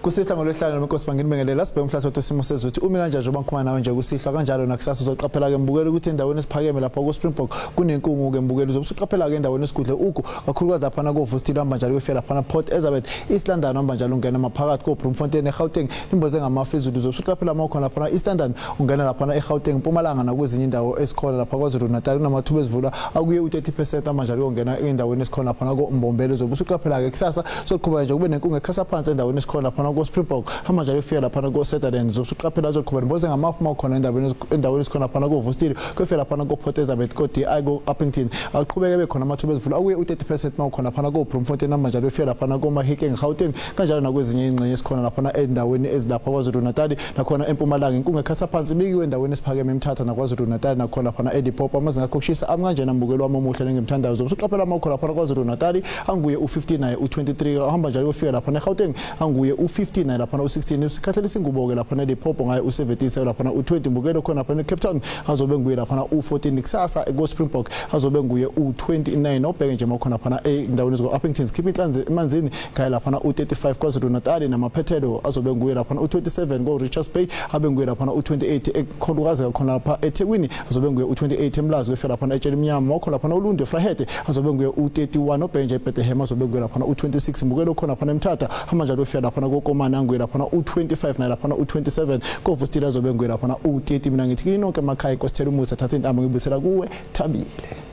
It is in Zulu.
Kusihlwa ngolwesihlanu nonkosi bangibingelela sibheke umhlatho wesimo sezulu umi kanjani njengoba ngikhuluma nawe nje kusihlwa kanjalo nakusasa uzoqaphela ke mbukeli ukuthi endaweni esiphakeme lapha ku Springbok kunenkungu ke mbukeli uzobe usuqaphela ke endaweni esigudle ugu kakhulukazi lapha na koVustile hamba njalo kuyofika lapha na Port Elizabeth, East London hamba njalo ungena maphakathi ko Bloemfontein eGauteng limboze ngamafu izulu uzobe usuqaphela mawukhona lapha na East London ungena lapha na eGauteng Mpumalanga nakwezinye indawo esikhona lapha KwaZulu Natal kunamathuba ezivula akuye u30% hamba njalo ungena endaweni esikhona lapha na koMbombela uzobe usuqaphela ke kusasa soqhubeka nje kube nenkungu ekhasa phansi endaweni esikhona lapha na ko Springbok hamba njalo ufika lapha na ko Sutherland uzosuqaphela azoqhubeka mboze ngamafu mawukhona endaweni esikhona lapha na koVustile kuyofika lapha na ko Port Elizabeth ko DI ko Upington aqhubeke bekhona amathuba ezivula akuye u30% mawukhona lapha na ko Bloemfontein hamba njalo ufika lapha na ko Mahikeng Gauteng kanjalo nakwezinye ingxenye esikhona lapha na endaweni ezilapha KwaZulu Natal nakhona eMpumalanga inkungu ekhasa phansi ibikiwe endaweni esiphakeme eMthatha naKwaZulu Natal nakhona lapha na eLimpopo amazinga akho kushisa amkanjena mbukelo wami omuhle nengimthandayo uzosuqaphela mawukhona lapha KwaZulu Natal anguye u15 naye u23 hamba njalo ufika lapha na Gauteng anguye u15 naye lapha u16 isikhathi lesingubo ke lapha neLimpopo ngaye u17 lapha u20 mbukelo khona lapha eCape Town azobe nguye lapha u14 kusasa ko Springbok azobe nguye u29 obheke nje mawukhona lapha endaweni eziko Upington sikhipha inhlanzi emanzini ngaye lapha u35 KwaZulu Natal namaphethelo azobe nguye lapha u27 ko Richards Bay abe nguye lapha u28 ekholukazi khona lapha eThekwini azobe nguye u28 eMlazi kwefika lapha eTshelimnyama mawukhona lapha uLundi Vryheid azobe nguye u31 obheke nje eBethlehem azobe nguye lapha u26 mbukelo khona lapha eMthatha hamba njalo ufika lapha koKomani anguye lapha u25 naye lapha u27 koVustile azobe nguye lapha u30 mina ngithi kini nonke emakhaya inkosi thela umusa thatha intambo ngibuyisela kuwe Thabile.